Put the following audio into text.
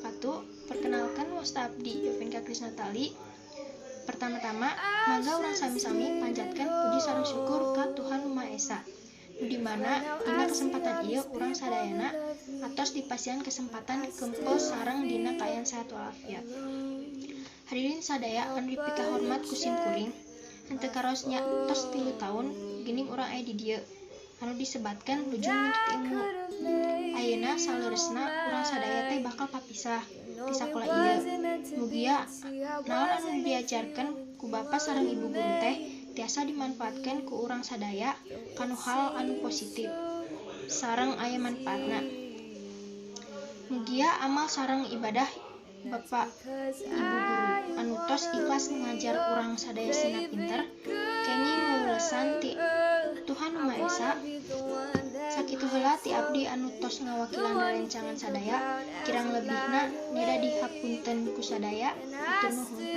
Wabarakatuh. Perkenalkan, wasta abdi Yovinka Krisnatali. Pertama-tama, mangga urang sami-sami panjatkan puji sareng syukur ka Tuhan Nu Maha Esa, nu di mana dina kesempatan ieu urang sadayana atos dipasihan kesempatan kempel sareng dina kaayaan sehat walafiat. Hadirin sadaya anu dipikahormat ku sim kuring, henteu karaos nya tos 3 taun geuning urang aya di dieu anu disebatkeun nuju nuntut ilmu. Ayeuna saleresna urang sadaya teh bakal papisah ti sakola ieu. Mugia naon anu diajarkeun ku bapa sareng ibu guru teh tiasa dimanfaatkeun ku urang sadaya kanu hal anu positif sareng aya manfaatna. Mugia amal sareng ibadah bapa ibu guru anu tos ikhlas ngajar urang sadaya sina pinter kenging wewesan ti Tuhan Nu Maha Esa. Sakitu heula ti abdi anu tos ngawakilan rerencangan sadaya, kirang lebihna neda dihapunten ku sadaya. Hatur nuhun.